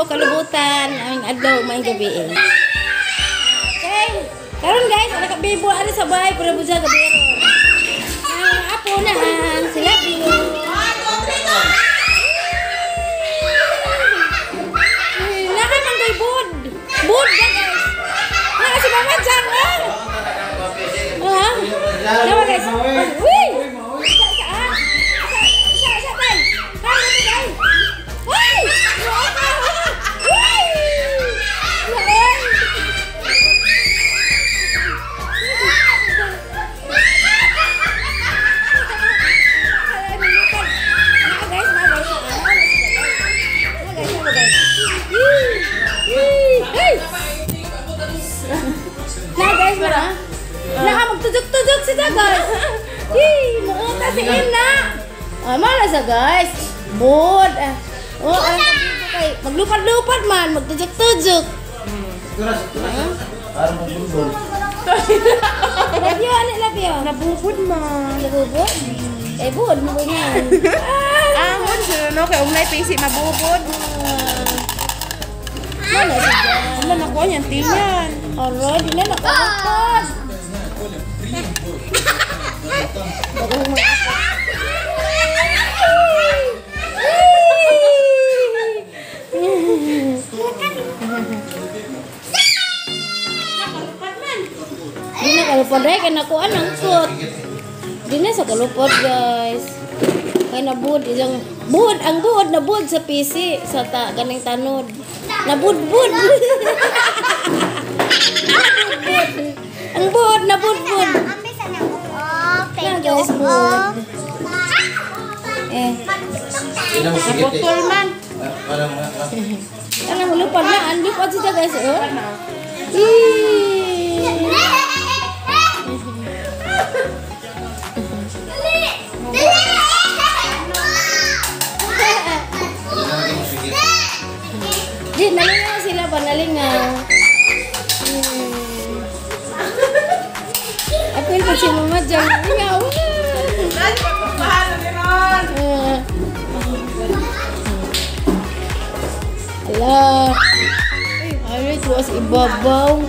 Kalibutan, aming adlaw maayong gabi eh. Okay. Karon guys, ana ka bibo ari sa bahay pero buja gabi ron. Ang apo na ang sila bibo. Naka man kay bud. Bud ba guys? Naka si Mama Jang ah. Ha? Nawa guys. Uy! Sa tay. Tay, tay. Uy! Uy! Na guys, na. Na magtudok-tudok sila guys. Hi, muunta si Ina. Ay, mala sa guys. Bod. Oh, ang kay maglupad-lupad man, magtudok-tudok. Parang magbulbul. Labyo, ano labyo? Nabubod man. Nabubod? Kay bod mo ganyan. Ahon sino no kay umlay PC mabubod. Mala sa guys. Wala nakuha niyan tiyan. Aray, di na nakalupad. Di na kalupad ay kay nakuha ng kot. Di na sa kalupad guys. Kay nabud isang bud ang buod nabud sa PC sa ta kaning tanod. Nabudbud. Nabudbud. Ang buod nabudbud. Na guys bud. Eh. Naputol man. Ano lupad na, ang lupad siya guys oh. Eee. Di, nalingaw sila ba? Nalingaw. Apil pa si Mama dyan. Nalingaw. Ala. Ay, tuwas ibabaw.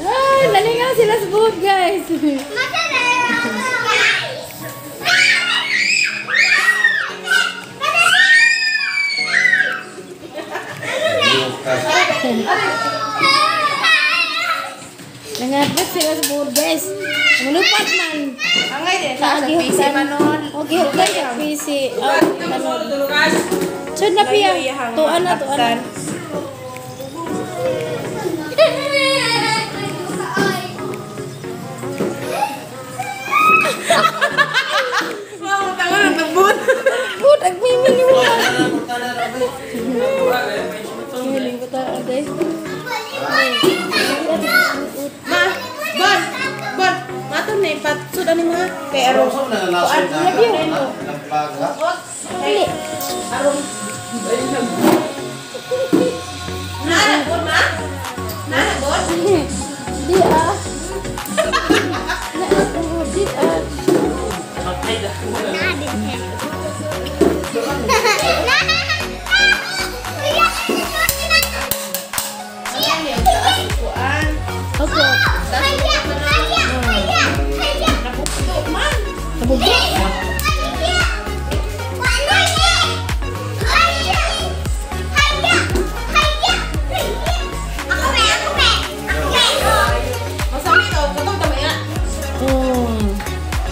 Ay, nalingaw sila sa boat, guys. Nangadlok sila sa boat, guys. Malupat man. Angay din sa PC man nun. Okay, huktan sa PC. Sud na piya. Tuan na, tuan na. Wow, tangan ang nabud. Bud, agmimili mo. Miling ko tayo, guys. Ma, bon, bon. Mato na ipatsud ani mga kay aron. Kuan na. Dili. Aron. Nana bon ma? Nana bon? Di ah. Na di ah. Okay. Nabugto.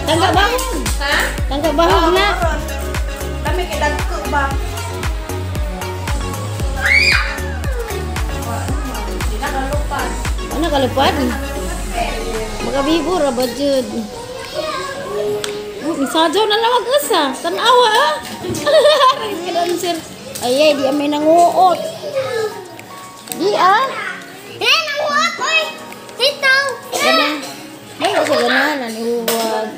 Tangga bahog. Ha? Tangga bahog na. Dami kay dagko ba? Ano kalupad? Makabibo ra ba jud? Misadyo na lang mag-usa. Tanawa ah. Kadanser. Ay ay di amay nanguot. Di ah. Eh nanguot. Oy. Dito. Ay, sa ganahan, huwag.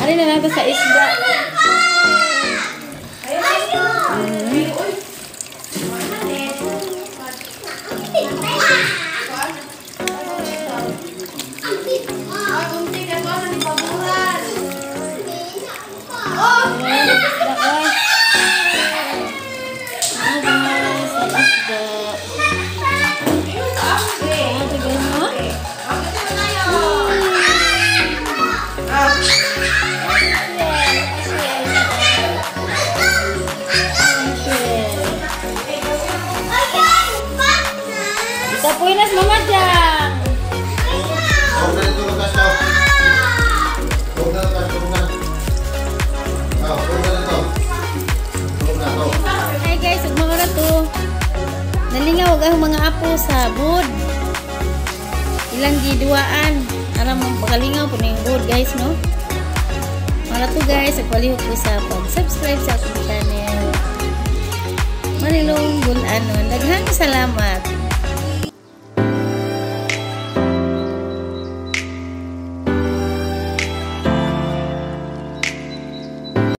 Ano na lang to sa isda. Unti ka ko ni paburan. Isda, oy. Ano guys, sa isda. Ano guys, no? Tapuin na sa mga dyan. Huwag na dito, Lucas, to. Huwag na, Lucas, huwag na. Oh, huwag na dito. Huwag na, to. Hi guys, ug mga to. Nalingaw og ang mga apo sa board. Ilang giduaan. Aram mong pagalingaw po ning board guys, no? Mga to guys, agpalihok ko sa pag-subscribe sa akong channel. Marilong Gulanon. Daghang salamat.